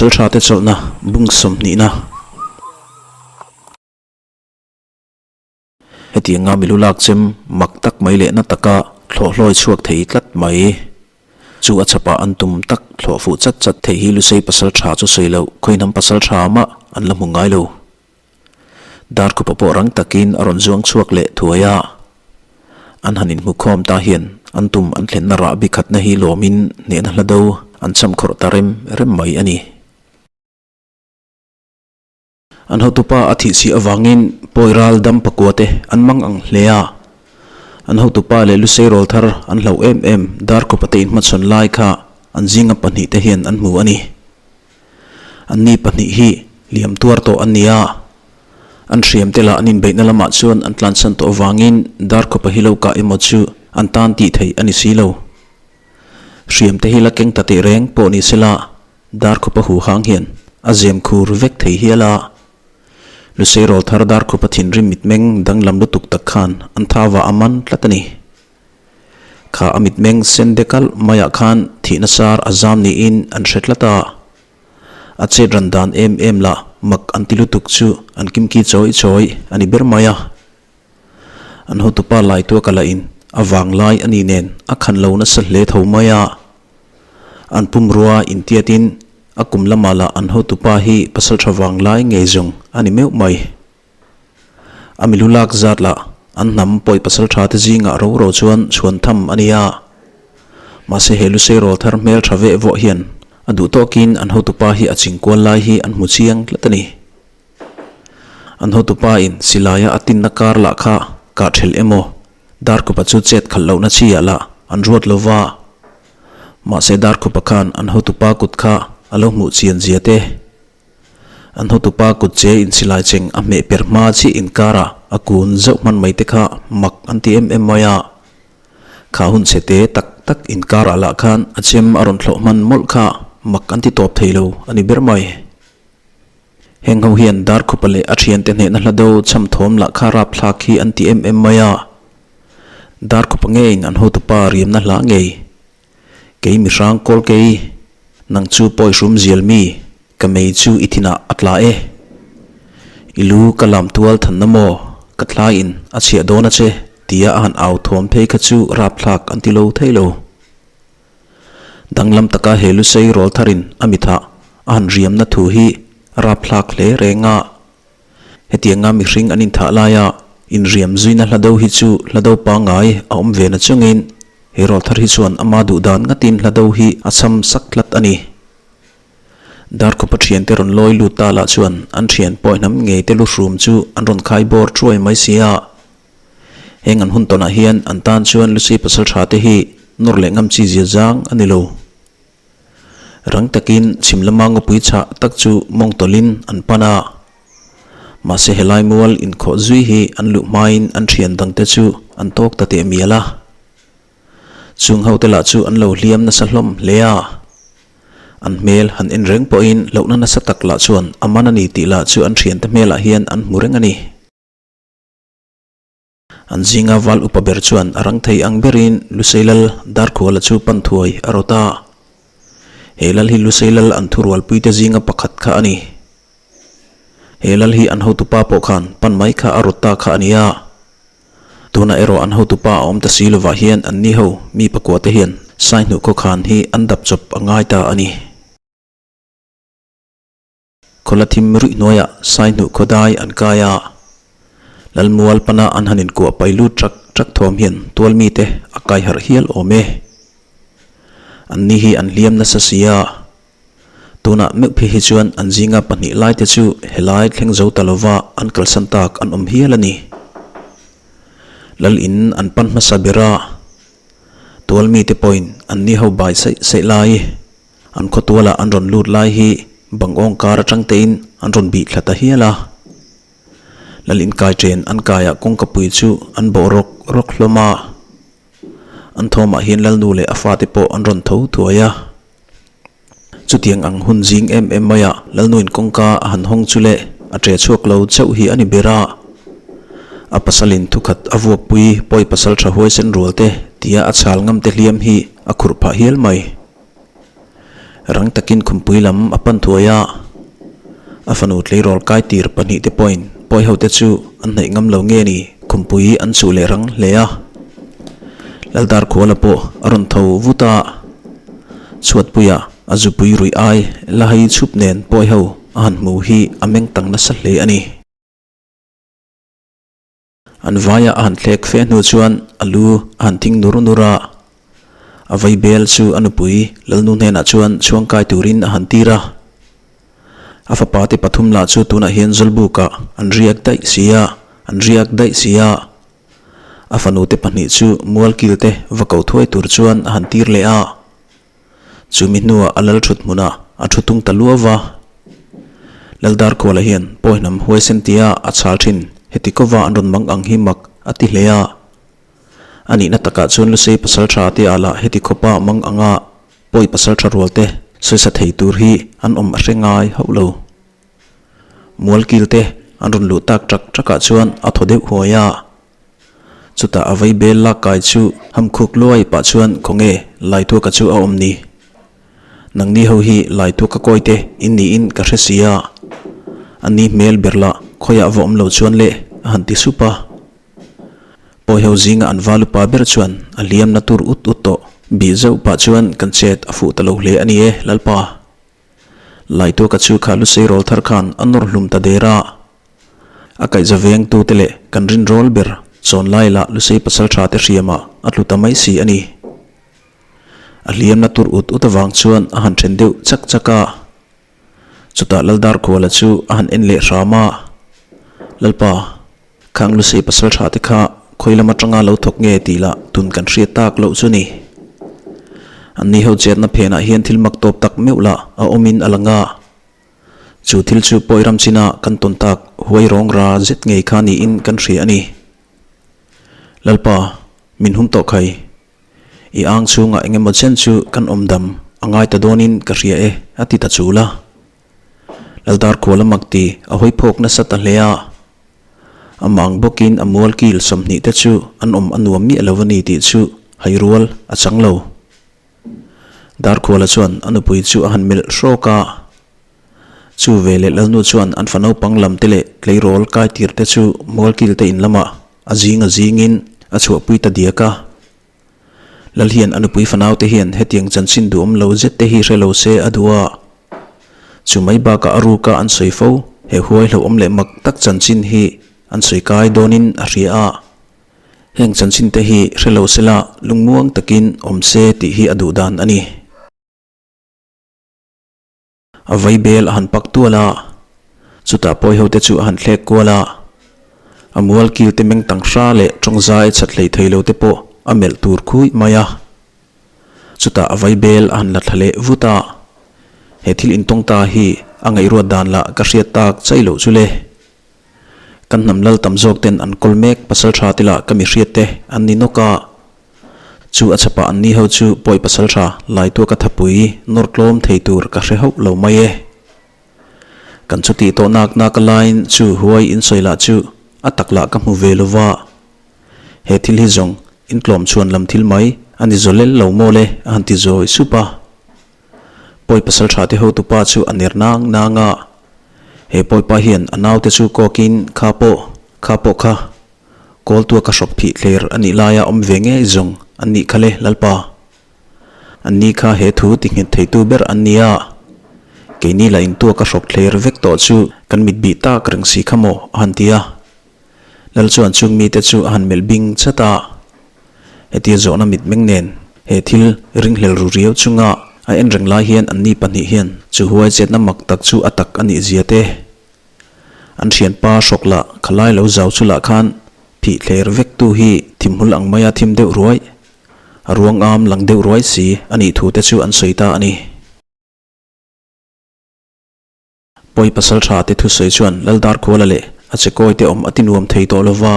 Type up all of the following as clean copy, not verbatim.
Pasalṭhate chawlhna bung sawmhnihna. Hetianga milu lak chem mak tak mai leh na taka thlawh hlawi chhuak thei tlat mai. Chu a chhapah an tum tak thlawh fuh chat chat thei hi Lusei pasalṭha chu sawi loh khawihnam pasalṭha mah an la hmu ngai lo. Darkhupa pawh rang takin a rawn zuang chhuak leh thuai a. An han inhmukhawm ta hian an tum an thlenna rahbi khatna hi lawmin hnehna hla do an cham khawrh ta rem rem mai a ni. An hotupa a thih chhiah avangin pawi ral dam pakua te an mang ang hle a. An hotupa leh Lusei rawl thar an hlauh em em Darkhupa te inhmachhawn lai kha an zinga pahnih te hian an hmu a ni. Anni pahnih hi liam tuar tawh an ni a. An hriam te lah an inbeihna lamah chuan an tlansan tawh avangin Darkhupa hi lo kah emaw chu an tan tih theih a ni si lo. Hriam te hi la keng ta teh reng pawh ni sela Darkhupa huhang hian a zem khur vek thei hial a. Lusei rawl thar Darkhupa thinrim mitmeng danglam lutuk tak khan an thava a man tlat a ni. Kha a mitmeng sen dekalh maiah khan thihna sar a zam niin an hre tlat a. A chet ran dan em em lah mak an ti lutuk chu an kimki chawi chawi a ni ber mai a. An hotupa Laituaka lahin a vanglai a ni nen a khan lo nasa hle tho mai a. An pumrua intiatin a kum lamah lah an hotupa hi pasaltha vanglai ngei zawng a ni meuh mai. A milu lak zat lah an hnam pawi pasaltha te zingah ro ro chuan chhuan tham a ni a. Mahse he Lusei rawl thar hmel tha veh vawh hian a duh tawkin an hotupa hi a chingkual lai hi an hmu chiang tlat a ni. An hotupa in silaia a tinna kar lah kha kah thelh emaw Darkhupa chu chet khalh lohna chi ah lah an ruat lo va. Mahse Darkhupa khan an hotupa kut kha a lo hmuh chian zia te. An hotupa kut che in silai cheng a hmeh per hma chi inkarah a kun zauh hman mai te kha mak an ti em em mai a. Kha hun chhe te tak tak inkarah lah khan a chem a rawn thlawh hman mawlh kha mak an ti tawp thei lo a ni ber mai. Heng ho hian Darkhupa leh a thiante hnehna hla do cham thawm lah kha rapthlak hi an ti em em mai a. Darkhupa ngeiin an hotupa riamna hla ngei. Kei mihrang kawl kei, nang chu pawi hrum zial mi, ka mei chu i thinah a tla e. I lu ka lam tual thanna maw, ka thlaiin a chhiah dawn a che, tia a han au thawm phei kha chu rapthlak an ti lo thei lo. Danglam taka he Lusei rawl tharin a mithah a han riamna thu hi a rapthlak hle reng a. Hetianga mihring an inthah laia inriam zuina hla do hi chu hla do pangngai a awm ve na chungin he rawl thar hi chuan ama duh dan ngatin hla do hi a cham sak tlat a ni. Darkhupa thiante rawn lawi lut ta lah chuan an thian pawihnam ngei te luhrum chu an rawn khai bawr thuai mai si a. Heng an hun tawnah hian an tan chuan Lucy pasal tha te hi nawr leh ngam chi zia zang a ni lo. Rang takin chhim lama ngawpui chhah tak chu mawng tawlhin an pan a. Mahse helai mual inkhawh zui hi an luh hmain an thian dangte chu an tawk ta teh mial a. Chung hote lah chu an lo hliam nasa hlawm hle a. An hmel han en reng pawhin hlauhna nasa tak lah chuan a man a ni tih lah chu an thiante hmelah hian an hmu reng a ni. An zinga val upa ber chuan a rang thei ang berin Lusei Lal Darkhuala chu pan thuai a rawt a. He lal hi Lusei Lal an thurualpuite zinga pakhat kha a ni. He lal hi an hotupa pawh khan pan mai kha a rawt ta kha a ni a. Tunah erawh an hotupa a awm ta si lovah hian anni ho mi pakuate hian Saihnuh khawkhan hi an dap chawp a ngai ta a ni. Khawla thim ruih hnuaiah Saihnuh khawdai an kai a, Lalmual pana an han inkuah pai lut ṭak ṭak thawm hian tual mite a kai harh hial awm e. Anni hi an hliam nasa si a, tunah meuh phei hi chuan an zinga pahnih laite chu helai thleng zo ta lova an kalsan tak an awm hial a ni. Lal in an pan hmasa ber a, tual mite pawhin anni ho bai saih saih lai. An khawtualah an rawn lut lai hi bangawng kar atang tein an rawn bih thla ta hial a. Lal inkai chen an kaiah kawngka pui chu an bawh rawk rawk hlawm a. An thawmah hian Lalnu leh a fate pawh an rawn tho thuai a. Chutiang ang hun zing em em maiah Lalnuin kawngka a han hawng chu leh a ṭe chhuak lo chauh hi a ni ber a. A pasalin thukhat a vuakpui pawi pasal ṭha huaisen rual te tia a chhal ngam te hliam hi a khurh phah hial mai. Rang takin khumpui lam a pan thuai a, a fanu tleirawl kai tir pahnihte pawhin pawi hote chu an hnaih ngam lo nge ni khumpui an chuh leh rang hle a. Laldar khuala pawh a rawn tho vut a, chhuatpuia a zupui ruih ai la hai chhup nen pawi ho a han hmu hi a meng tang nasa hle a ni. An vaia a han thlek fe hnu chuan a lu a han thing nur nur a, a vei bel chu a nupui Lalnu hnenah chuan chhuangkai turin a han tir a. A fapa te pathum lah chu tunah hian Zawlbukah an riak daih si a, an riak daih si a. A fanu te pahnih chu Mualkil te va ko thuai tur chuan a han tir leh a. Chumi hnuah a lal thut hmunah a thu tung ta luau va. Laldarkhuala hian pawihnam huaisen tia a chhal thin heti kova an rawn mang ang hi mak a ti hle a. A nihna takah chuan Lusei pasal tha te ah lah heti khawpa mang anga pawi pasal tha rual te sawisa thei tur hi an awm a hre ngai hauh lo. Mualkil te an rawn luh tak ṭak ṭakah chuan a thaw deuh huai a. Chutah a vei bel lak kai chu ham khuk luai pah chuan khawnge Laithuaka chu a awm ni. Nangni ho hi Laithuaka kawi te in niin ka hre si a, a ni hmel ber lah khawiah va awm lo chuan le a han ti sup a. Pawi ho zinga an val upa ber chuan a hliamna tur ut ut tawh bih zauh pah chuan kan chet a fuh ta lo hle a ni e Lalpa. Laithuaka chu kha lusei rawl thar khan a nawr hlum ta der a. A kaihza vengtute leh kan rinrawl ber chawn lai lah Lusei pasal tha te hriamah a tlu ta mai si a ni. A hliamna tur ut ut avang chuan a han then deuh chak chak a. Chutah Laldarkhuala chu a han en leh hram a, Lalpa, khang Lusei pasal tha te kha khawi lam atanga lo thawk nge tih lah tun kan hriat tak loh chu ni. Anni ho chetna phenah hian thil mak tawp tak meuh lah a awmin a lang a. Chu thil chu pawi ram china kan tawn tak huai rawng ra zet ngei kha niin kan hria a ni. Lalpa, min hum tawh khai. I ang chhungah eng emaw chen chu kan awm dam a ngai ta dawnin ka hria e, a ti ta chul a. Laldar khual a mak ti a hawi phawk nasa ta hle a. Amah ang bawkin a mual kil 20 te chu an awm a nuam miah lo a ni tih chu hai rual a chang lo. Darkhuala chuan a nupui chu a han melh hrawk a. Chu veleh Lalnu chuan an fa naupang lam te leh tleirawl kai tir te chu Mualkil te in lamah a zing a zingin a chhuahpui ta diak a. Lal hian a nupui fanau te hian hetiang chanchin duhawm lo zet te hi hre lo se a duh a. Chu mai bakah a ruka an sawi fo he huai hlauhawm leh mak tak chanchin hi an sawi kai dawnin a hria a. Heng chanchin te hi hre lo sela lungmuang takin awm se tih hi a duh dan a ni. A vei bel a han pak tual a, chutah pawi ho te chu a han thlek kual a. A mual kil te meng tang hra leh tawngzai chat hlei thei lo te pawh a melh tur khuih mai a. Chutah a vei bel a han la thla leh vut a, he thil intawng ta hi a ngaihruat dan lah ka hriat tak chai loh chu le. Kan hnam lal tam zawk ten an kawl mek pasal tha te lah ka mi hriat te an ni nawk a. Chu a chhapah an ni ho chu pawi pasal tha Laituaka ka thapui nawr tlawm thei tur ka hre hauh lo mai e. Kan chutih tawh nak nak a laiin chu huai insawi lah chu a tak lah ka hmu ve lo va. He thil hi zawng intlawm chhuan lam thil mai a ni zawlel lo maw le a han ti zawi sup a. Pawi pasal tha te hotupa chu a ner nang nang a. He pawipa hian a naute chu kawkin kha pawh kha pawh kha kawltua ka hrawk phih thler a nih laia awm ve ngei zawng an nih kha le Lalpa. An ni kha he thu ti nghet theitu ber an ni a. Keini lah intua ka hrawk thler vek tawh chu kan mit bih tak reng si kha maw a han ti a. Lal chuan chung mite chu a han melh bing chat a. Hetia zawhna mitmeng nen he thil ringhlel ru riau chunga a en reng lai hian anni pahnih hian chu huai chetna mak tak chu a tak a nih zia te. An thianpa hrawk lah khalai lo zau chu lah khan phih thler vek tu hi thimhul ang maia thim deuh ruai, a ruang am lang deuh ruai si a nih thu te chu an sawi ta a ni. Pawi pasal tha te thusawi chuan Laldarkhuala leh a chekawi te awm a ti nuam thei tawh lo va.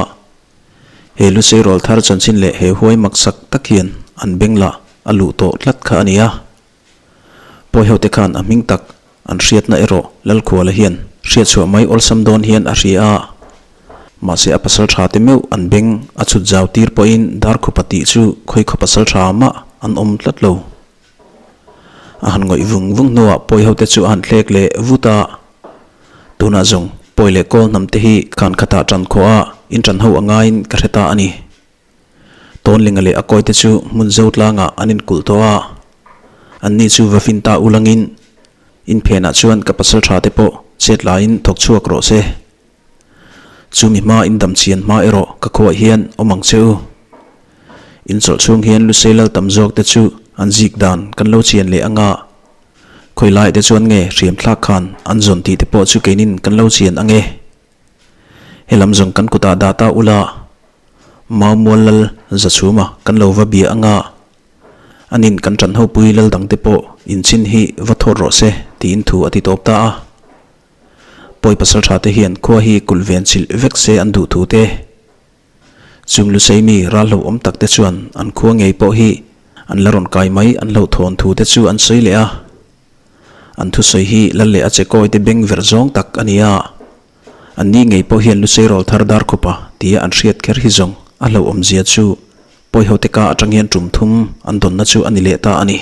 He Lusei rawl thar chanchin leh he huai maksak tak hian an beng lah a luh tawh tlat kha a ni a. Pawi ho te khan a hming tak an hriatna erawh Lalkhuala hian hriatchhuah mai awlsam dawn hian a hria a. Mahse a pasal tha te meuh an beng a chhut zau tir pawhin Darkhupa tih chu khawi khaw pasal tha mah an awm tlat lo. A han ngawih vung vung hnuah pawi ho te chu a han thlek leh vut a. Tunah zawng pawi leh kawl hnam te hi khan khatah tan khawh a in tan ho a ngaiin ka hre ta a ni. Tawnlinga leh a kawi te chu hmun zo tlangah an inkulh tawh a. Anni chu va fin ta ulangin in phenah chuan ka pasal tha te pawh chet laiin thawk chhuak rawh se. Chumi hma in dam chian hma erawh ka khuaah hian awm ang che u. In chawlh chhung hian Lusei lal tam zawk te chu an zik dan kan lo chian leh anga khawi lai te chuan nge hriam thlak khan an zawn tih te pawh chu keinin kan lo chian ang e. Helam zawng kan kutah dah ta ula Mau mual lal za chhuma kan lo va bia anga anin kan ṭan hopui lal dang te pawh inchin hi va thawt rawh se tiin thu a ti tawp ta a. Pawi pasal tha te hian khua hi kulh ven chilh vek se an duh thu te. Chung Lusei mi ral hlauhawm tak te chuan an khua ngei pawh hi an la rawn kai mai an hlauhthawn thu te chu an sawi leh a. An thusawi hi lal leh a che kawi te beng verh zawng tak a ni a. An ni ngei pawh hian Lusei rawl thar dar khawpa tia an hriat kher hi zawng a hlauhawm zia chu pawi ho te ka atang hian tum thum an dawnna chu a ni leh ta a ni.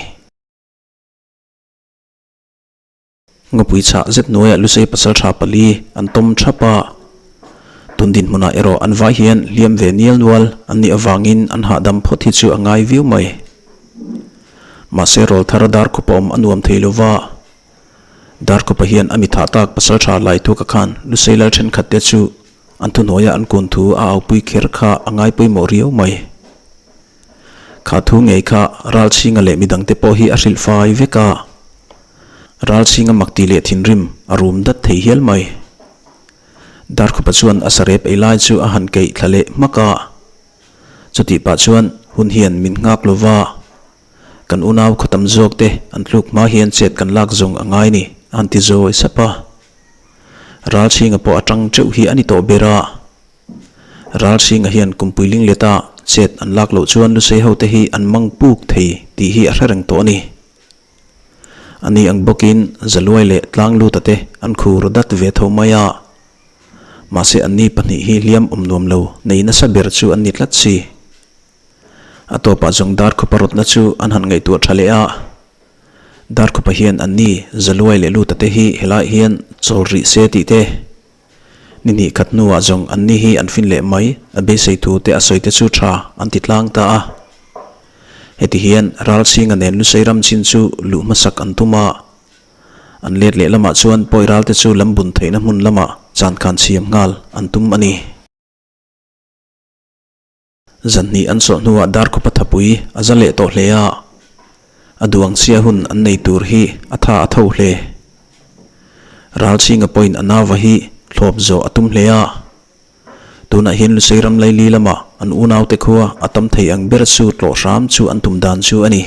Ngawpui chhah zet hnuaiah Lusei pasal tha pali an tawm thap a, tun dinhmunah erawh an vai hian hliam ve nial nual an nih avangin an hahdam phawt hi chu a ngai viau mai. Mahse rawl thar Darkhupa awm a nuam thei lova, Darkhupa hian a mi thah tak pasal tha Laithuka khan Lusei lal thenkhat te chu an thuhnuaia an kun thu a aupui kher kha a ngai pawimawh riau mai. Kha thu ngei kha Ralchhinga leh midangte pawh hi a hrilh fai vek a. Ralchhinga mak tih leh thinrim a rum dat thei hial mai. Darkhupa chuan a sarep ei lai chu a han keih thla leh hmak a. Chutih pah chuan hun hian min nghak lo va, kan unau khaw tam zawk te an tluk hma hian chet kan lak zawng a ngai ni a han ti zawi sap a. Ralchhinga pawh a tang teuh hi a ni tawh ber a. Ralchhinga hian kumpui lingleta chet an lak loh chuan Lusei hote hi an mang puk thei tih hi a hre reng tawh a ni. A ni ang bawkin Zaluai leh Tlangluta te an khur dat ve tho mai a. Mahse anni pahnih hi hliam awm nuam lo nei nasa ber chu an ni tlat si. A tawpah zawng Darkhupa rawtna chu an han ngaihtuah tha leh a. Darkhupa hian anni Zaluai leh Luta te hi helaiah hian chawl rih se tih te, ni hnih khat hnuah zawng anni hi an fin leh mai a beisei thu te a sawi te chu tha an ti tlang ta a. Heti hian Ralchhinga nen Lusei ram chin chu luh hmasak an tum a, an let leh lamah chuan pawi ral te chu lam bun theihna hmun lamah chankhan siam nghal an tum a ni. Zanhnih an sawh hnuah Darkhupa thapui a za leh tawh hle a, a duang chhia hun an nei tur hi a tha a tho hle. Ralchhinga pawhin a nauva hi thlawp zawh a tum hle a. Tunah hian Lusei ram laili lama an unaute khua a tam thei ang ber chu tlawh hram chu an tum dan chu a ni.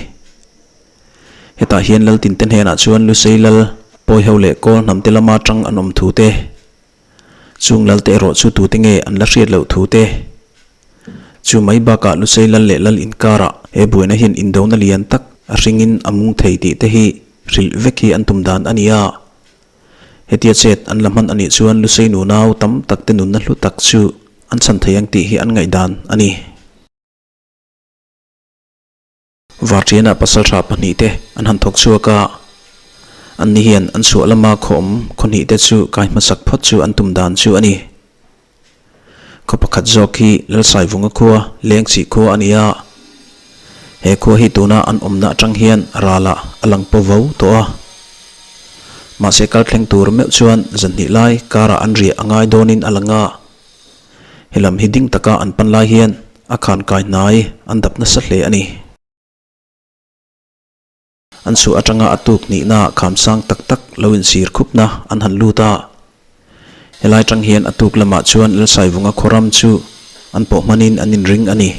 Hetah hian Laltinte hnenah chuan Lusei lal Pawiho leh Kawl hnamte lama tang an awm thu te, chung lalte erawh chu tute nge an la hriat loh thu te, chu mai bakah Lusei lal leh lal inkarah he buaina hian indona lian tak a hringin a mung thei tih te hi hrilh vek hi an tum dan a ni a. Hetia chet an la hman anih chuan Lusei nunau tam tak te nunna hlu tak chu an chhan thei ang tih hi an ngaihdan a ni. Varṭianah pasalṭha pahnih te an han thawk chhuak a, anni hian an chhuah lama khaw awm khaw hnih te chu kai hmasak phawt chu an tum dan chu a ni. Khaw pakhat zawk hi Lalsaivunga khua, Lengchih khua a ni a. He khua hi tuna an awmna atang hian ralah a lang paw vo tawh a. Mahse kal thleng tur meuh chuan zanhnih lai karah an riah a ngai dawnin a lang a. Helam hi ding taka an pan lai hian a khan kai hnai an dap nasa hle a ni. An chhuah atanga a tuk nihna kham sang tak tak lo insir khupna an han lut a. Helai tang hian a tuk lamah chuan Lalsaivunga khawram chu an pawh hmanin an inring a ni.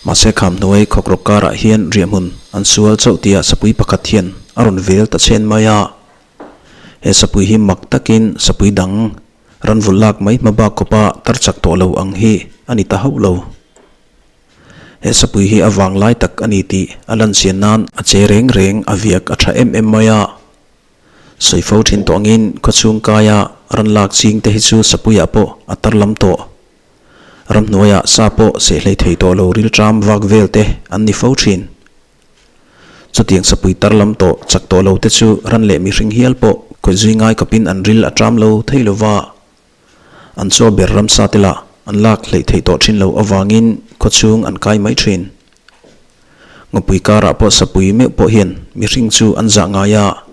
Mahse kham hnuai khawkrawk karah hian riahhmun an sual chauh tia sapui pakhat hian a rawn vel ta chhen mai a. He sapui hi mak takin sapui dang ranvul lak mai hma bak khawpa tar chak tawh lo ang hi a ni ta hauh lo. He sapui hi a vang lai tak a ni tih a lan chian nan a che reng reng a viak a tha em em mai a. Sawi fo thin tawh angin khawchhung kaia ran lak ching te hi chu sapuiah pawh a tar lam tawh. Ramhnuaiah sa pawh seh hlei thei tawh lo rilṭam vak vel te an ni fo thin. Chutiang sapui tar lam tawh chak tawh lo te chu ran leh mihring hial pawh khawih zui ngai khawpin an ril a ṭam lo thei lo va. An chaw ber ramsa te lah an lak hleih theih tawh ṭhin loh avangin khawchhung an kai mai ṭhin. Ngawpui karah pawh sapui meuh pawh hian mihring chu an zah ngai a.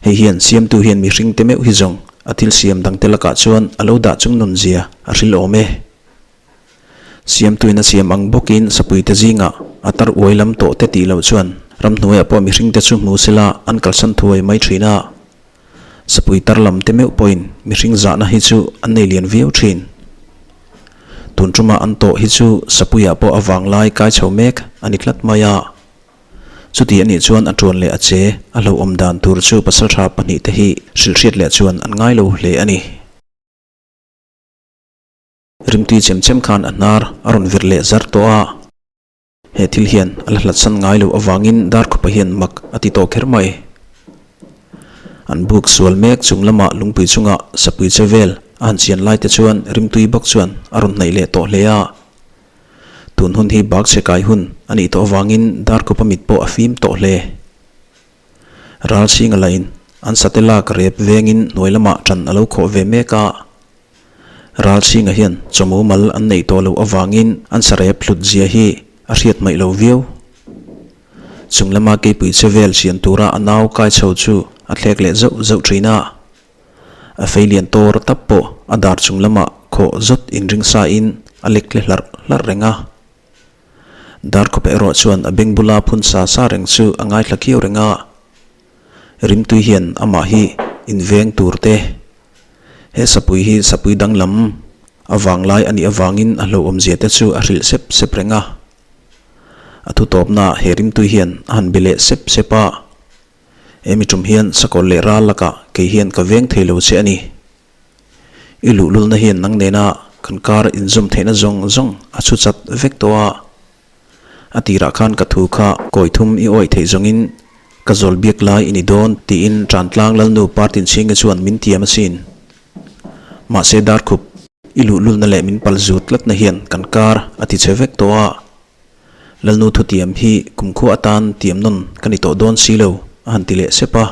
Hei hian siamtu hian mihring te meuh hi zawng a thil siam dangte lakah chuan a lo dah chung nun zia a hril awm e. Siamtuin a siam ang bawkin sapuite zingah a tar uai lam tawh te tih loh chuan ramhnuaiah pawh mihringte chu hmu sela an kalsan thuai mai thin a. Sapui tar lam te meuh pawhin mihring zahna hi chu an nei lian viau thin. Tun tumah an tawh hi chu sapuiah pawh a vanglai kai chho mek a ni tlat mai a. Chuti a nih chuan a tuan leh a che a hlauhawm dan tur chu pasaltha pahnihte hi hrilhhriat leh chuan an ngai lo hle a ni. Rimtui chem chem khan a hnar a rawn vir leh zar tawh a. He thil hian a la hlatsan ngai loh avangin Darkhupa hian mak a ti tawh kher mai. An buk sual mek chung lamah lungpui chungah sapui che vel a han chian lai te chuan rimtui bawk chuan a rawn hnaih leh tawh hle a. Tun hun hi bak chhe kai hun a nih tawh avangin Darkhupa mit pawh a fim tawh hle. Ral chhinga lahin an sate lak rep vengin hnuai lamah ṭan a lo khawh ve mek a. Ralchhinga hian chawmu mal an neih tawh loh avangin an sarep hlut zia hi a hriat hmaih lo viau. Chung lama keipui che vel siam tura a nau kai chho chu a thlek leh zauh zauh thin a. A fei lian tawr tap pawh a dar chung lamah khawh zawt inring sa in a lek hle hlarh hlarh reng a. Darkhawp erawh chuan a beng bula phun sa sa reng chu a ngaithla khiau reng a. Rimtui hian amah hi inveng tur te He sapui hi sapui danglam a vanglai a nih avangin a hlauhawmzia te chu a hrilh sep sep reng a. A thutawpnaah he rimtui hian a han be leh sep sep a, He mi tum hian sakawr leh ral lakah kei hian ka veng thei lo che a ni. I luhlulna hian nang nena kan kar inzawm theihna zawng zawng a chhu chat vek tawh a. A tirah khan ka thu kha kawi thum i awih theih zawngin ka zawl biak lai i ni dawn tiin Trantlang Lalnu Partinchhinga chuan min tiam asin. Mahse Darkhup, i luhlulna leh min pal zut tlatna hian kan kar a ti che vek tawh a. Lalnu thutiam hi kumkhua atan tiam nawn ka ni tawh dawn si lo a han ti leh sep a.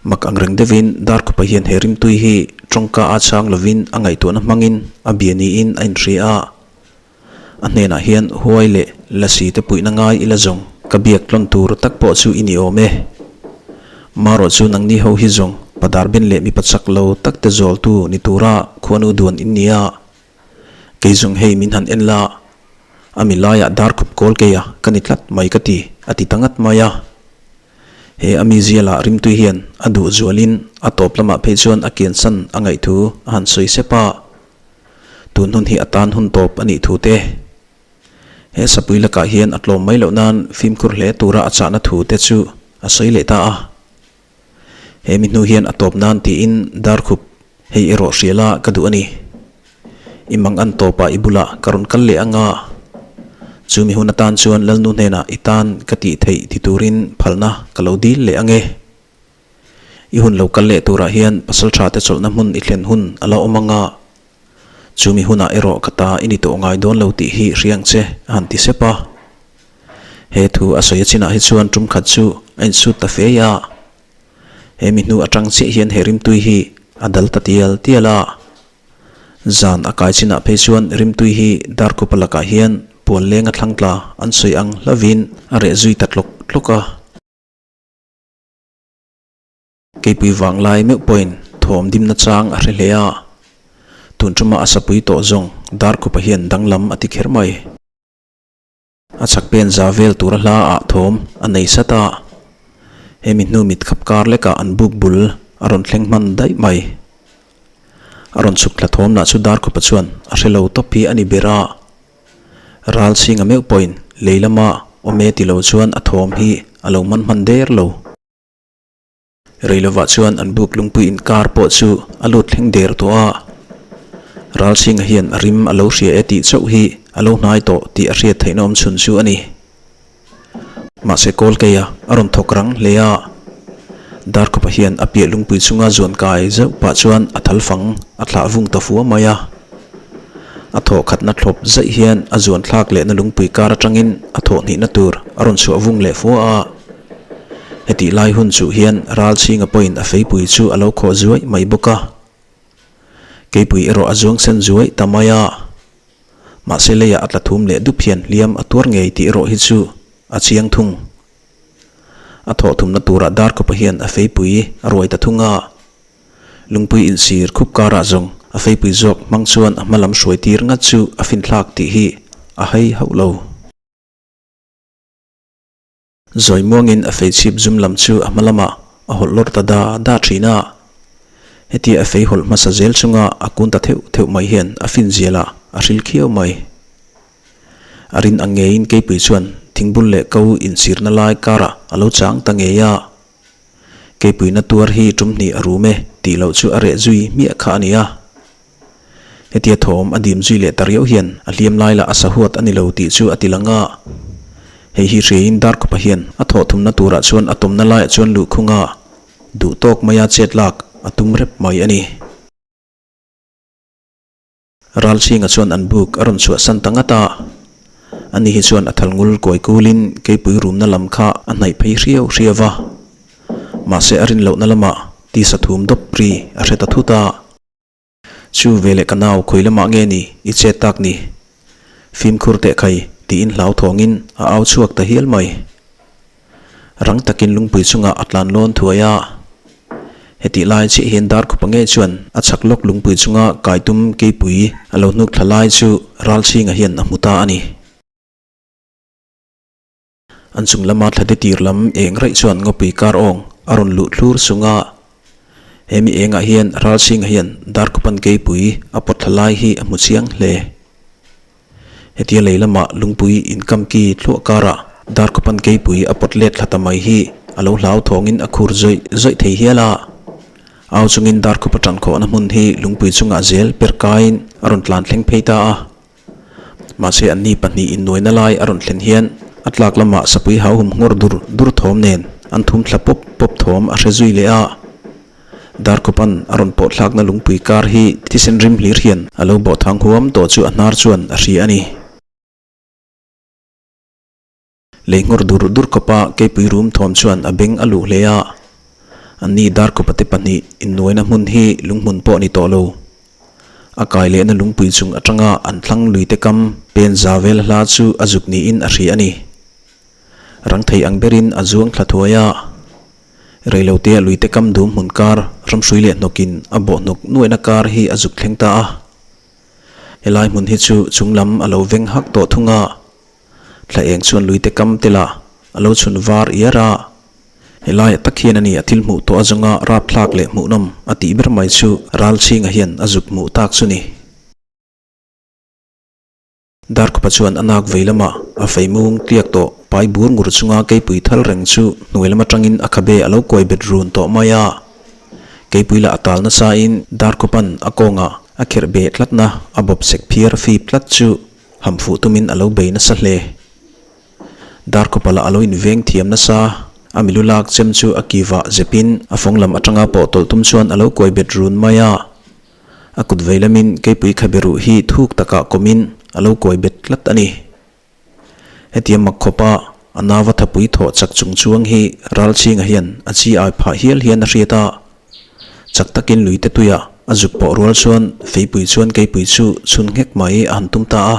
Mak ang reng deuhin Darkhupa hian he rimtui hi tawngka a chhang lovin a ngaihtuahna hmangin a bia niin a inhria a. A hnenah hian huai leh lasi te puihna ngai ila zawng ka biak tlawn tur tak pawh chu i ni awm e. Marawh chu nangni ho hi zawng padar ben leh mipa chak lo tak te zawltu ni tura khuanu duan in nia. Kei zawng hei min han en la, a mi laiah dar khup kawl keia ka ni tlat mai ka ti, a ti ta ngat mai a. He a mizialah rimtui hian a duh zualin a tawp lamah phei chuan a kiansan a ngaih thu a han sawi sep a. Tun hun hi a tan hun tawp a nih thu te. He sapui lakah hian a tlawm mai loh nan fimkhur hle tura a chahna thu te chu a sawi leh ta a. He mi hnu hian a tawp nan tiin Darkhup hei erawh hria la ka duh a ni. I mang an tawpah i bulah ka rawn kal leh ang a. Chu mi hun atan chuan Lalnu hnenah i tan ka tih theih ti turin phalna ka lo dil leh ang e. I hun lo kal leh turah hian pasal tha te chawlhna hmun i thlen hun a la awm ang a, chumi hunah erawh ka ta i ni tawh ngai dawn lo tih hi hria ang che, a han ti sep a. He thu a sawi a chinah hi chuan tum khat chu a insut ta fei a. He mi hnu atang chiah hian he rimtui hi a dal ta tial tial a. Zan a kai chinah phei chuan rimtui hi Darkhupa lakah hian puan lenga thlang tla an sawi ang hlavin a reh zui ta tlawk tlawk a. Keipui vang lai meuh pawhin thawm dimna chang a hre hle a, tun tuma a sapui tawh zawng Darkhupa hian danglam a ti kher mai. A chhak pen za vel tura hla ah thawm a nei sat a, hemi hnu mit khap kar lekah an buk bul a rawn thleng hman daih mai. A rawn chhuk thla thawm lah chu Darkhupa chuan a hre lo tawp hi a ni ber a. Ral chhinga meuh pawhin lei lama awm e ti lo chuan a thawm hi a lo man hman der lo. Rei lovah chuan an buk lungpui inkar pawh chu a lut thleng der tawh a. Ral chhinga hian a rim a lo hria e tih chauh hi a lo hnai tawh tih a hriat theihna awm chhun chu a ni. Mahse Kawlkeia a rawn thawk rang hle a. Darkhawpa hian a piah lungpui chunga zuan kai zeuh pah chuan a thal fang a thlah vung ta fua mai a. A thawh khatna thlawp zaih hian a zuan thlak lehna lungpui kar atangin a thawh hnihna tur a rawn chhuah vung leh fua a. Hetih lai hun chuh hian Ralchhinga pawhin a feipui chu a lo khawh zuaih mai bawk a. Keipui erawh a zuang sen zuaih ta mai a. Mahse leiah a tla thum leh dup hian hliam a tuar ngei tih erawh hi chu a chiang thung. A thawh thumna turah Darkawpa hian a feipui a ruai ta thung a. Lungpui insir khup karah zawng a feipui zawk hmang chuan a hma lam hruai tir ngat chu a finthlak tih hi a hei hauh lo. Zawi muangin a fei chhip zum lam chu a hma lamah a hawlh lawr ta da da thin a. Hetia a fei hawlh hmasa zel chunga a kun ta theuh theuh mai hian a fin zial a, a hril khiau mai. A rin ang ngeiin keipui chuan thingbul leh ko insirna lai karah a lo chang ta ngei a. Keipuina tuar hi tum hnih a rum e tih loh chu a reh zui hmiah kha a ni a. Hetia thawm a dim zui leh ta riau hian a hliam lai lah a sahuat a ni lo tih chu a ti lang a. Hei hi hriain Darkawpa hian a thawh thumna turah chuan a tawmna laiah chuan luhkhung a duh tawk maia chet lak a tum rep mai a ni. Ralchhinga chuan an buk a rawn chhuahsan ta ngat a, ani hi chuan a thal ngul kawi kulin keipui rumna lam kha a hnaih phei hriau hriau va. Mahse a rin lohna lamah tisa thum dawp ri a hre ta thut a. Chu veleh ka nau khawi lamah nge ni i chet tak ni? Fimkhur teh khai tiin hlauthawngin a au chhuak ta hial mai. Rang takin lungpui chungah a tlan lawn thuai a. Hetih lai chiah hian Darkhupa ngei chuan a chhak lawk lungpui chunga kaitum keipui a lo hnuk thla lai chu Ralchhinga hian a hmu ta a ni. An chung lama thlate tir lam eng raih chuan ngawpui kar awng a rawn luh thlur sung a. Hemi engah hian Ralchhinga hian Darkhupan keipui a pawt thla lai hi a hmu chiang hle. Hetia lei lama lungpui inkamki thluah karah Darkhupan keipui a pawt let thla ta mai hi a lo hlau thawngin a khur zawih zawih thei hial a. Au chungin Darkhupa tan khawhna hmun hi lungpui chungah zel per kaiin a rawn tlan thleng phei ta a. Mahse anni pahnih innuaina lai a rawn thlen hian a tlak lamah sapui hauhum nghawr dur dur thawm nen an thum thla pawp pawp thawm a hre zui leh a. Darkhupan a rawn pawh thlakna lungpui kar hi thisen rim hlir hian a lo bawh thang huam tawh chu a hnar chuan a hria a ni. Lei nghawr dur dur khawpa keipui rum thawm chuan a beng a luh hle a. Anni Darkhupa te pahnih innuaina hmun hi lunghmun pawh ni tawh lo. A kai lehna lungpui chung atanga an thlang luite kam pen za vel hla chu a zuk niin a hria a ni. Rang thei ang berin a zuang thla thuai a. Reilotea luite kam dum hmun kar ramhrui leh hnawkin a bawh hnawk nuaihna kar hi a zuk thleng ta a. Helai hmun hi chu chung lam a lo veng hak tawh thung a. Thla eng chuan luite kam te lah a lo chhun var iar a. Helaiah tak hian a ni a thil hmuh tawh a zawnga rapthlak leh hmuhnawm a tih ber mai chu Ralchhinga hian a zuk hmuh tak chu ni. Darkhupa chuan a nak vei lamah a fei mung tliak tawh pai bur ngur chunga keipui thal reng chu hnuai lam atangin a khabe a lo kuai bet run tawh mai a. Keipui lah a tal nasain Darkhupan a kawngah a kherh beh tlatna a bawp sek phiar fip tlat chu ham fuh tumin a lo bei nasa hle. Darkhupa lah a lo inveng thiam nasa, a milu lak chem chu a kivah zepin a fawng lam atanga pawh tawlh tum chuan a lo kuai bet run mai a. A kut vei lamin keipui khabe ruh hi thuk takah kawmin a lo kuai bet tlat a ni. Hetia mak khawpa a nava thapui thawh chak chung chuang hi Ralchhinga hian a chi ai phah hial hian a hriat a. Chak takin lui te tuiah a zuk pawh rual chuan feipui chuan keipui chu chhun nghek mai a han tum ta a.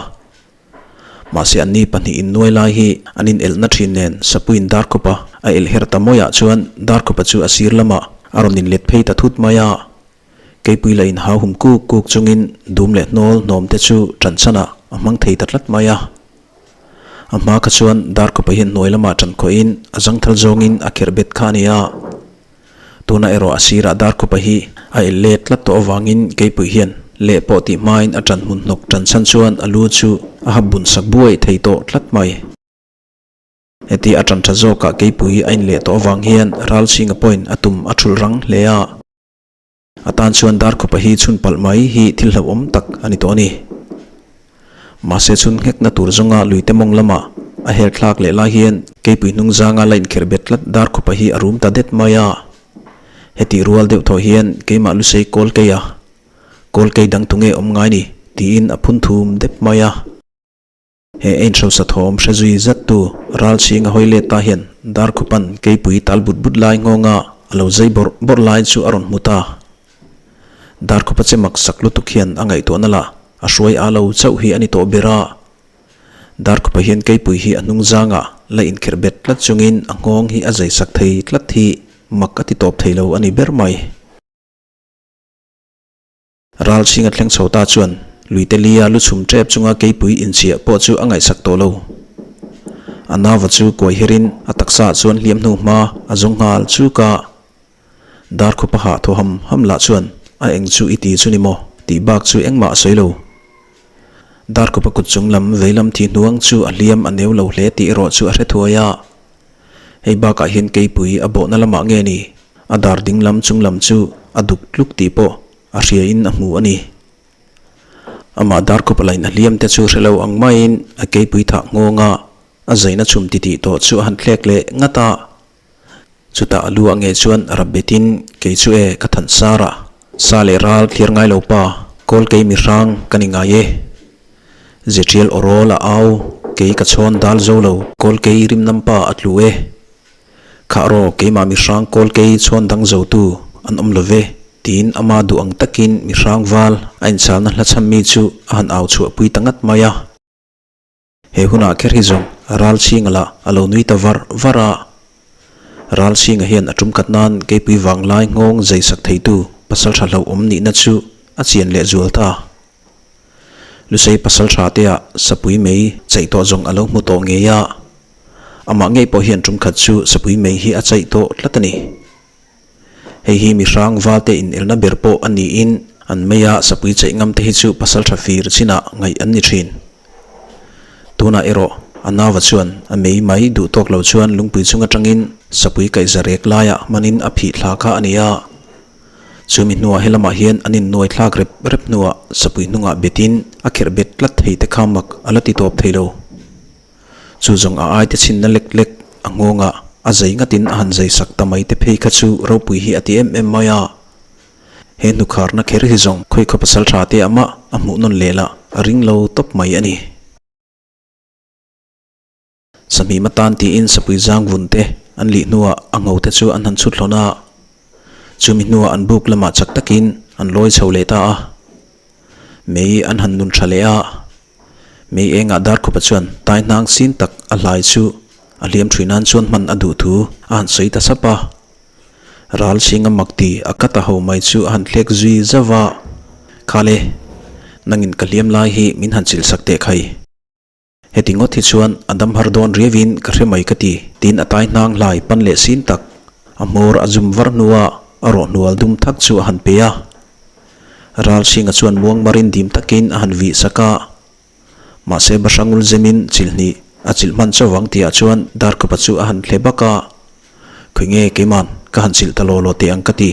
Mahse anni pahnih innuai lai hi an inelhna thin nen Sapuiin Darkhupa a elh her ta mawiah chuan Darkhupa chu a sir lamah a rawn inlet phei ta thut mai a. Keipui la inhau hum kuk kuk chungin dum leh hnawl hnawm te chu ṭan chhanah a hmang thei ta tlat mai a. A hma kha chuan Darkawpa hian hnuai lamah ṭan khawhin a zangthal zawngin a kherh bet kha a ni a. Tunah erawh a sirah Darkawpa hi a elh let tlat tawh avangin Keipui hian leh pawh tih hmain a ṭan hmun hnawk ṭan chhan chuan a lu chu a hap bun sak buai thei tawh tlat mai. Heti a ṭan ṭha zawkah Keipui a inleh tawh avang hian Ralchhinga pawhin a tum a ṭhulh rang hle a. A tan chuan Darkhupa hi chhun palh mai hi thil hlauhawm tak a ni tawh a ni. Mahse chhun nghekna tur zawnga luite mawng lamah a her thlak leh lai hian keipui hnung zanga la inkherh bet tlat Darkhupa hi a rum ta det mai a. Hetih rual deuh thawh hian keimah lusei kawl kei a, kawl kei dang tunge awm ngai ni tiin a phun thum dep mai a. He a inhrosa thawm hre zui zat tu Ralchhinga hawi let ta hian Darkhupan keipui tal but but lai nghawnga a lo zai bawrh bawrh lai chu a rawn hmu ta. Darkhupa che mak sak lutuk hian a ngaihtuahna lah a hruai a lo chauh hi a ni tawh ber a. Darkhupa hian keipui hi a hnung zangah la inkherh bet tlat chungin a nghawng hi a zai sak thei tlat hi mak a ti tawp thei lo a ni ber mai. Ralchhinga thleng chho ta chuan luite lia lu chhum tep chunga keipui inchhiah pawh chu a ngaihsak tawh lo. A nauva chu kuai herin a taksa ah chuan hliam hnu hma a zawng nghal chuk a. Darkhupa hah thaw ham ham lah chuan a eng chu i ti chu ni maw tih bak chu engmah a sawi lo. Darkhupa kut chung lam veilam thi hnuang chu a hliam a neu lo hle tih erawh chu a hre thuai a. Hei bakah hian keipui a bawhna lamah nge ni? A dar ding lam chung lam chu a duk tluk tih pawh a hria in a hmu a ni. Amah darkawp a lain a hliam te chu hre lo ang maiin a keipui thah nghawng a, a zaina chhum titih tawh chu a han thlek leh ngat a. Chutah a lu ah nge chuan rap betin kei chu e ka than sar a, sa leh ral thlir ngai lo pa, kawl kei mi hrang ka ni ngai e. Zetial awrawl a au, kei ka chhawn dal zo lo, kawl kei rim nam pa a tlu e. Khah rawh keimah mi hrang kawl kei chhawn dang zo tu an awm lo ve, tiin ama duh ang takin mi hrang val a inchalna hla chhan mi chu a han au chhuah pui ta ngat mai a. He hunah kher hi zawng Ralchhinga lah a lo nui ta var var a. Ralchhinga hian a tumkhat nan keipui vanglai nghawng zai sak theitu pasaltha hlauhawm nihna chu a chian leh zual ta. Lusei pasaltha tea sapui mei chaih tawh zawng a lo hmu tawh ngei a. Amah ngei pawh hian tumkhat chu sapui mei hi a chaih tawh tlat a ni. Hei hi mihrang valte inelna ber pawh a niin an meia sapui chaih ngam te hi chu pasaltha fir chinah ngaih an ni thin. Tunah erawh a nauva chuan a mei mai duh tawk lo chuan lungpui chung atangin sapui kaihza rek laiah hmanin a phih thla kha a ni a. Chumi hnuah helamah hian an innuai thlak rep rep hnuah sapui hnungah betin a kherh bet tlat thei te kha mak a la ti tawp thei lo. Chu zawng a aite chhinna lek lek a nghawngah a zai ngatin a han zai sak ta mai te phei kha chu ropui hi a ti em em mai a. He hnukharna kher hi zawng khawikhaw pasal tha te amah a hmuh nawn leh lah a ring lo tawp mai a ni. Sahmim atan tiin sapui zang vun te an lih hnuah a ngho te chu an han chhut hlawn a. Chumi hnuah an buk lamah chak takin an lawi chho leh ta a. Mei an han nun tha leh a. Mei engah Darkhupa chuan tai hnang sin tak a hlai chu a hliam thui nan chuan hman a duh thu a han sawi ta sap a. Ral Singa mak ti a kat a ho mai chu a han thlek zui zauh a, Khale, nangin ka hliam lai hi min han chilh sak teh khai. Heti ngawt hi chuan a dam har dawn riauin ka hre mai ka ti, tiin a tai hnang hlai pan leh sin tak a hmawr a zum var hnua a rawh hnual dum thak chu a han pe a. Ralchhinga chuan muangmarin dim takin a han vih sak a, mahse Bahrangul zemin chilhnih a chilh hman chauh ang tihah chuan Darkhupa chu a han thle bak a, Khawi nge keiman ka han chilh ta law law teh ang ka ti.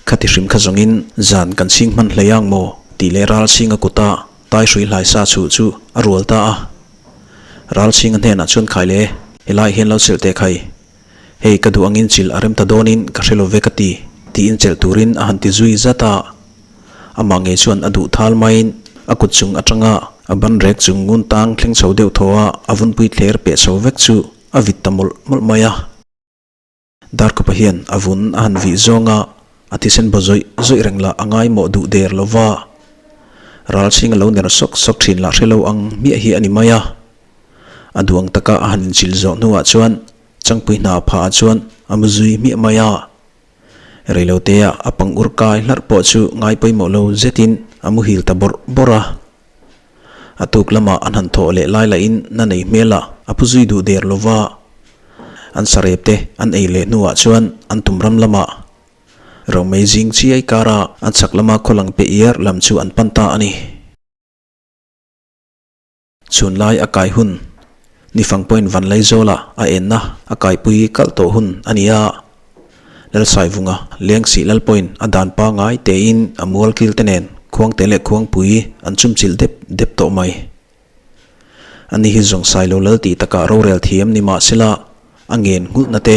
Khati hrim kha zawngin zan kan chhing hman hlei ang maw tih leh Ralchhinga kuta Taihrui hlai sa chhuh chu a rual ta a. Ralchhinga hnenah chuan khai le, helai hian lo chelh teh khai. Hei ka duh angin chilh a rem ta dawnin ka hre lo ve ka ti, tiin chelh turin a han ti zui zat a. Amah ngei chuan a duh thal maiin a kut chung atanga a ban rek chung ngun tang thleng chho deuh thaw a, a vunpui thler peh chho vek chu a vit ta mawlh mawlh mai a. Darkawpa hian a vun a han vih zawng a, a thisen baw zawih zawih reng lah a ngaimawh duh der lo va. Ralchhing a lo ner sawk sawk thin lah hre lo ang hmiah hi a ni mai a. A duang taka a han inchilh zawh hnuah chuan Changpui hna phah ah chuan a mu zui hmiah mai a. Reilotea a pang ur kai hlarh pawh chu ngai pawimawh lo zetin a muhil ta bawrh bawrh a. A tuk lamah an han thawh leh lai lahin na nei hmelah a pu zui duh der lo va. An sarep te an ei leh hnuah chuan an tum ram lamah Romei zing chiai kara an chhak lama khawlang pe iar lam chu an pan ta a ni. Chhunlai a kai hun, Nifang pawhin Vanlaizawla a enna a kaipui kalh tawh hun a ni a. Lalsaivunga Lengsi lal pawhin a dan pangai tein a mual kil te nen khuangte leh khuangpui an chumchilh dep dep tawh mai. Ani hi zawng Sailo lal tih takah rorel thiam ni mahsela a ngen nghulhna te,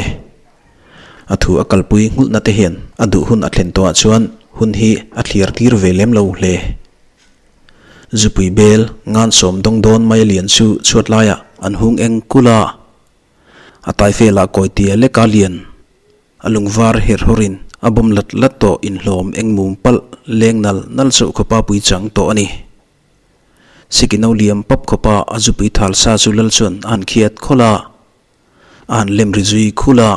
a thu a kalpui nghulhna te hian a duh hun a thlen tawhah chuan hun hi a thlir tir ve lem lo hle. Zupui bel ngan sawm dawng dawn mai lian chu chhuat laiah an hung eng kulh a, a tai velah kawi tia leka lian a lung var her hawrin a bawm lat lat tawh inhlawm eng mum palh leng nal nal chauh khawpa pui chang tawh a ni. Siki no liam pap khawpa a zupui thal sa chu lal chuan a han khiat khawlh a, a han lem ri zui khulh a.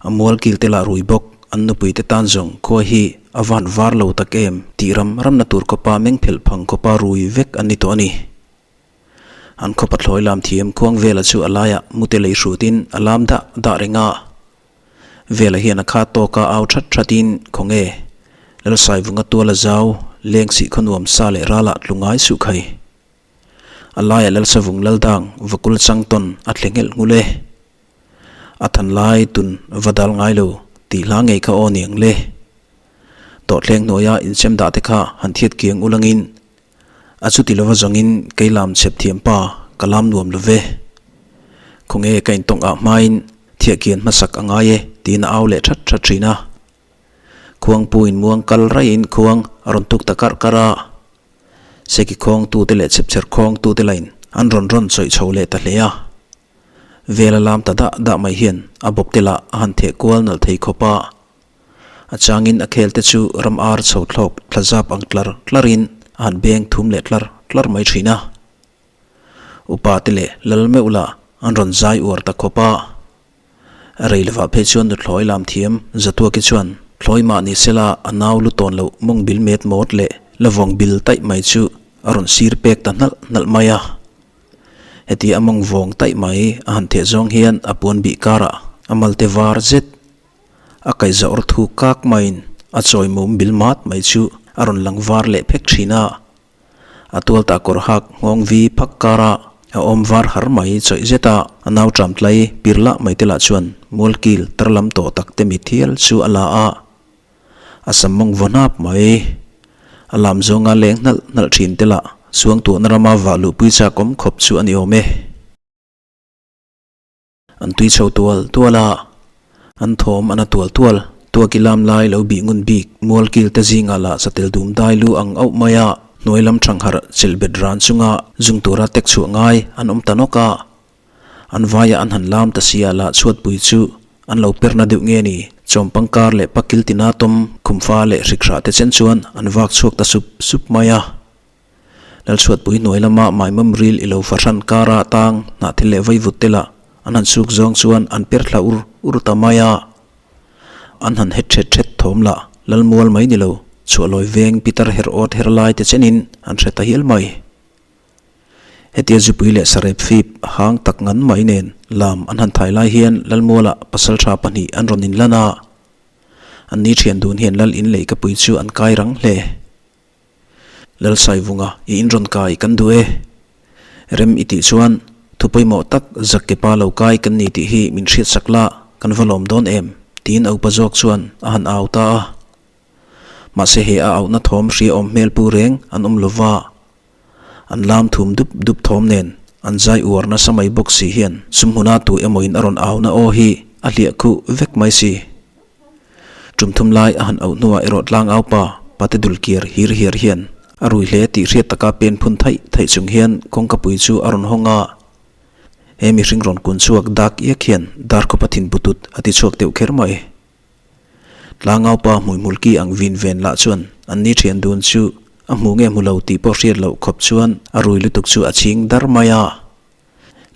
A mual kil te lah rui bawk, an nupui te tan zawng khua hi a van var lo tak em tih ram ramna tur khawpa meng phelh phang khawpa rui vek an ni tawh a ni. An khawpa thlawi lam thiam khuang vela chu a laiah mute lei hrutin a lam dah dah reng a. Vela hian a khat tawka au that thatin khawnge Lalsaivunga tuala zau leng sih khaw nuam sa leh ralah tlu ngai suh khai. A laiah Lalsavung Laldang vakul chang tawn a thle nghelh nghulh e. A than lai tun va dal ngai lo tih hla ngei kha aw niang le. Dawhthleng hnuaia insem dah te kha han thiat kiang ulangin a chuti lova zawngin kei lam chhep thiam pa ka lam nuam lo ve. Khawnge ka intawng ah hmain thiah kian hmasak a ngai e tiin a au leh that that thin a. Khuangpuiin muang kal raiin khuang a rawn tuk ta karh karh a. Seki khawngtute leh chhepchher khawngtute lain an rawn rawn chawih chho leh ta hle a. Vela lam ta dah dah mai hian a bawp te lah a han theh kual nalh thei khawp a. A changin a khel te chu ram ar chho thlawk thla zap ang tlar tlarin a han beng thum leh tlar tlar mai thin a. Upa te leh lal meuh lah an rawn zai uar ta khawp a. A rei lovah phei chuan nuthlawi lam thiam Zatuaki chuan thlawi mah ni sela a nau lu tawn loh mawng bil met mawt leh la vawng bil taih mai chu a rawn sir pek ta hnalh hnalh mai a. Heti a mawng vawng taih mai a han theh zawng hian a puan bih karah a malte var zet a kaihza awr thu kak maiin a chawi mum bil mat mai chu a rawn lang var leh phek thin a. A tual tah kawr hak nghawng vi phak kara a awm var har mai chawih zet a, a nau ṭam tlai pir lah mai te lah chuan mualkil tar lam tawh tak te mi thial chu a la a, a sam mawng vaw hnap mai. A lam zawnga leng hnalh hnalh ṭhin te lah suangtuahna rama vah luhpui chak awm khawp chu a ni awm e. An tui chho tual tual a, an thawm a na tual tual. Tuaki lam lai lo bih ngun bik mualkil te zingah lah satel dum dai lu ang auh mai a, hnuai lam thangharh chelh bet ran chunga zung tura tek chhuah ngai an awm ta nawk a. An vaia an han lam ta sia lah chhuatpui chu an lo perna deuh nge ni, chawmpang kar leh pakil tina tawm khumfa leh hrikhra te chen chuan an vak chhuak ta sup sup mai a. Lalchhuatpui hnuai lama maimawm ril i lo fahran kara tang hnah thil leh vaivut te lah an han suk zawng chuan an per thla ur ur ta mai a. An han het thet thet thawm lah Lalmual mai ni lo chhuahlawi veng pitar her awt her lai te chenin an hre ta hial mai. Hetia zupui leh sarep fip hang tak ngan mai nen lam an han thai lai hian Lalmualah pasaltha pahnih an rawn inlan a. An ni thian dun hian Lal in leihkapui chu an kai rang hle. Lalsaivunga, i inrawn kai kan duh e. Rem i tih chuan thu pawimawh tak Zakkepa lo kai kan ni tih hi min hriatsak la, kan va lawm dawn em? tiin a upa zawk chuan a han au ta a. Mahse he a auhna thawm hriaawm hmel pu reng an awm lova, an lam thum dup dup thawm nen an zai uar nasa mai bawk si hian sumhmuna tu emawin a rawn auna aw hi a hliah khuh vek mai si. Tum thum lai a han auh hnuah erawh tlangau pa pate dul kiar hir hiar hian a rui hle tih hriat taka pen phun thaih thaih chung hian kawngkapui chu a rawn hawng a. He mihring rawn kun chhuak dak iak hian darkhawpa thin butut a ti chhuak deuh kher mai. Tlangau pa hmuihmul ki ang vin ven lah chuan an ni thian dun chu a hmu nge hmu lo tih pawh hriat loh khawp chuan a rui lutuk chu a chhing dar mai a.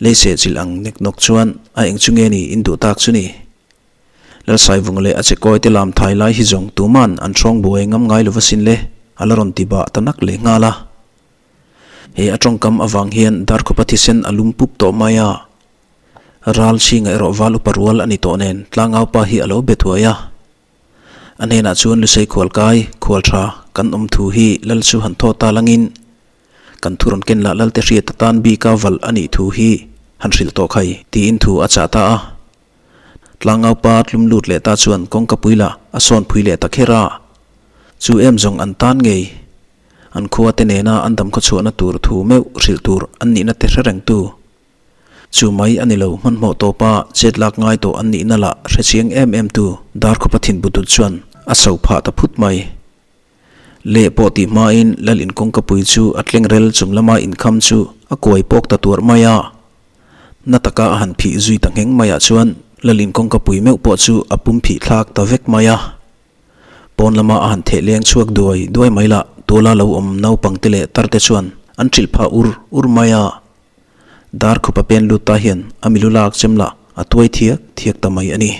Leiseh chilh ang nek nawk chuan a eng chu nge ni in duh tak chu ni. Lalsaivunga leh a chekawi te lam thai lai hi zawng tuman an hrawng buai ngam ngai lova sin le, a la rawn ti bah ta nak leh nghal a. He a tawngkam avang hian Darkhawpa thisen a lum pup tawh mai a. Ral chhinga erawh val upa rual a ni tawh nen tlangau pa hi a lo be thuai a. A hnenah chuan Lusei khual kai, khual tha kan awm thu hi lal chu han thaw ta langin kan thu rawn ken lah Lalte hriat atan bika valh a nih thu hi han hrilh tawh khai tiin thu a chah ta a. Tlangaupa tlum lut leh ta chuan kawngka pui lah a sawn phui leh ta kher a. Chu em zawng an tan ngei. An khua te nena an dam khawchhuahna tur thu meuh hrilh tur an nihna te hre reng tu. Chu mai a ni lo hmanhmawh tawpa chet lak ngai tawh an nihna lah hre chiang em em tu Darkhawpa thin butut chuan a so phah ta phut mai. Leh pawh tih hmain Lal in kawngkapui chu a tleng rel chung lama inkham chu a kuai pawk ta tuarh mai a. Na taka a han phih zui ta ngheng maiah chuan Lal in kawngkapui meuh pawh chu a pum phih thlak ta vek mai a. Pawn lama a han theh leng chhuak duai duai mai lah tuala lo awm naupangte leh tarte chuan an hrilh phah ur ur mai a. Dar khupa pen lut ta hian a milu lak chem lah a tuai thiak thiak ta mai a ni.